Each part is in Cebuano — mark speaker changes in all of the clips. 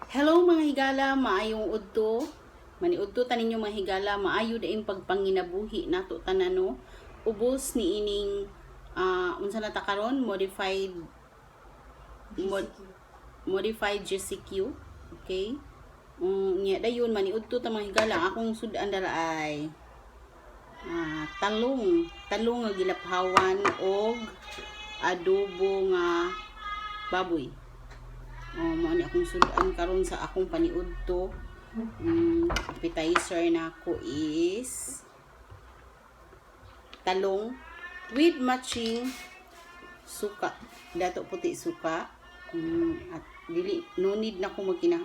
Speaker 1: Hello, mga higala, maayong udto. Maniudto ta ninyo, mga higala, maayo daing pagpanginabuhi nato tanan, no. Ubos ni ining unsa na ta karon, modified GCQ. Okay? Nya dayon maniudto ta, mga higala, ang akong sud-an dara ay talong, talong nga gilaphawan og adobo nga baboy. Oh, mao ni akong sud-an karon sa akong paniudto. Appetizer nako is talong with matching suka. Dato Puti suka. At dili no need na ko magkina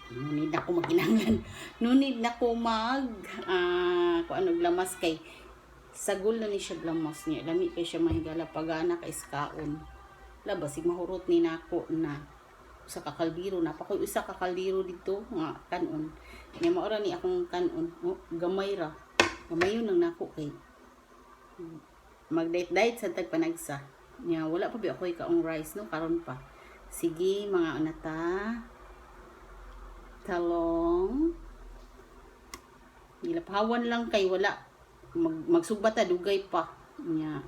Speaker 1: no need na ko magkinahanglan. No need na ko mag kung ano lamas kay sagol na ni siya lamas niya. Lami kay siya, mahigala, pagana kay iskaon. Labas mahurot ni nako na usa ka kaldero na pa koy usa ka kaldero dito nga kanon nya mao ra ni akong kanon. Oh, gamay ra, gamayon lang nako kay mag diet diet sa tag panagsa nya. Wala pa bi ako kaong rice, no, karon pa. Sige, mga anata, talong gilaphawan lang kay wala magsugba ta, dugay pa nya.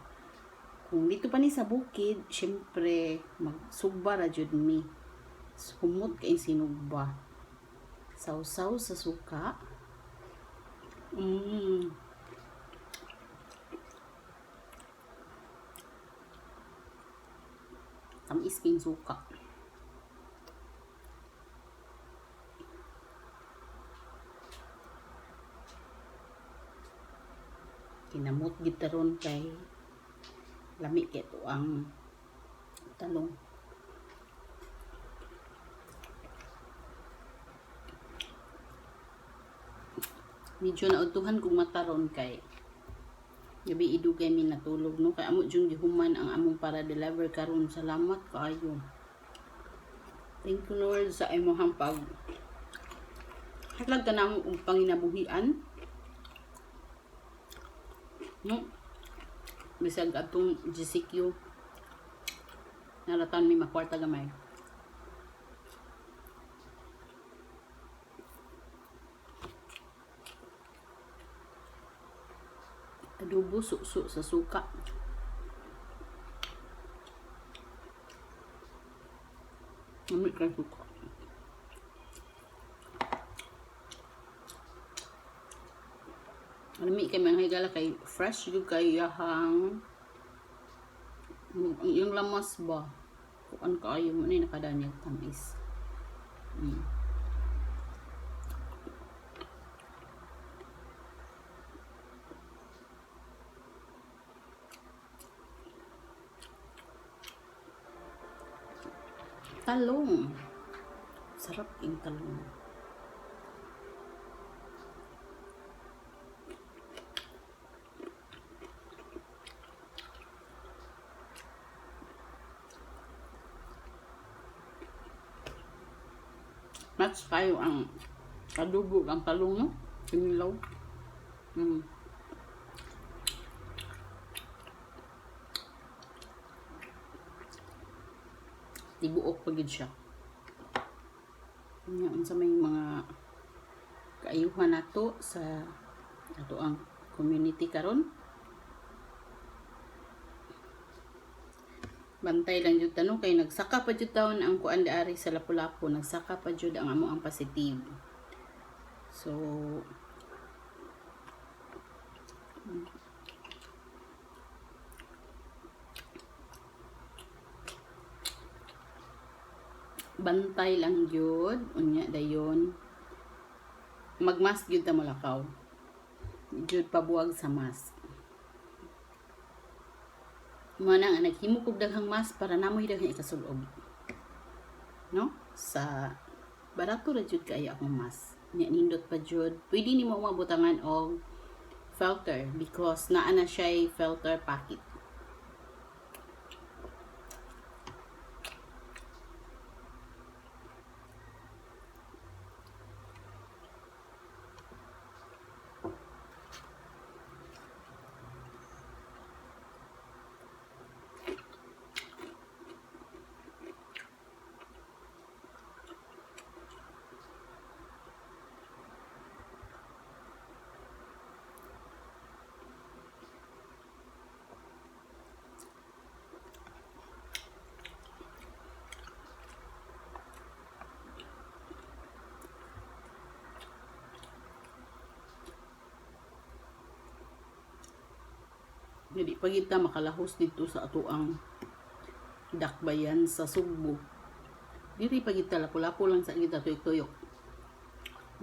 Speaker 1: Kung dito pa ni sa bukid, syempre magsugba ra jud mi. Humot kay sinugba, sawsaw sa suka. Tamis kayong suka. Kinamot gid taron kay lami kay to ang talong. Medyo naudtuhan kong mataron kay gabi idugay mi natulog, no, kay amo jung gihuman ang among para deliver karon. Salamat kaayo. Thank you, Lord, sa imong pag hatlag ka namo og panginabuhian, no, bisag atong GCQ naratan mi makwarta gamay. Adobo suso sa suka. Lami kay suka. Lami kay, mga higala, kay fresh jud kay yahang ang iyang lamas ba. Kuan kaayo mo ni nakadanyag tamis. Talong. Sarap yung talong. Match kayo ang adobo ang talong, no? Kinilaw. Tibuok pa gid siya. Nya unsa may mga kaayuhan nato sa ato ang community karon? Bantay lang jud tanong kay nagsaka pa jud taon ang kuan dari sa Lapu-Lapu, nagsaka pa jud ang amo ang positive. So bantay lang jud unya dayon magmask jud ta molakaw jud, pabuwag sa mask. Mo na nga naghimo kog daghang mask para namoy daghang ikasul-ob, no, sa barato ra jud kaayo akong mask nya, nindot pa jud. Pwede nimo mabutangan og filter because naa na siya filter packet. Hindi pa kita makalahos dito sa atoang dakbayan sa Sugbo. Diri pa kita, lapo-lapo lang sa kita, tuyok-tuyok.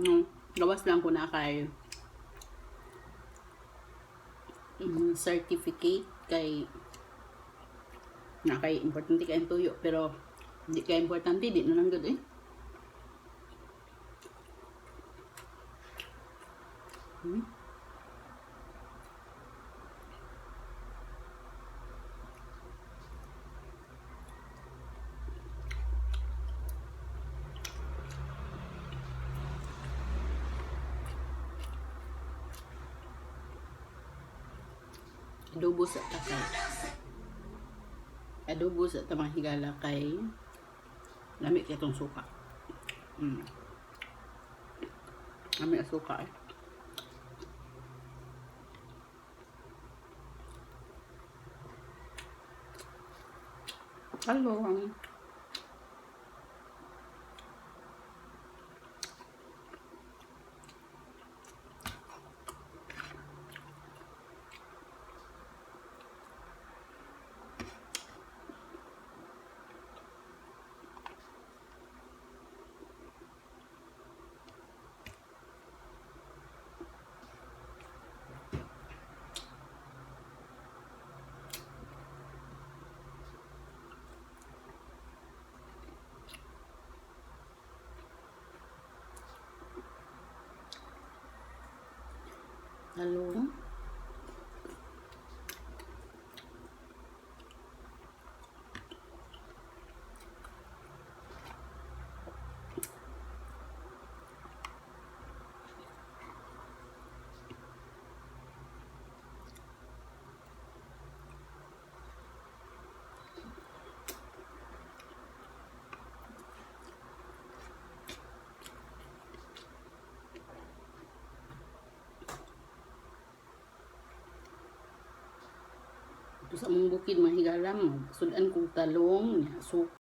Speaker 1: No, gawas lang ko na kay certificate kay na kay importante kay tuyo, pero di kay importante, di na lang gud eh. Adobo sa takay. Adobo sa tamang higala kay lami kay itong suka. Lami ang suka eh. Hello. Talong. Ito sa among bukid, mga higala mo. Sudan kong talong, suka.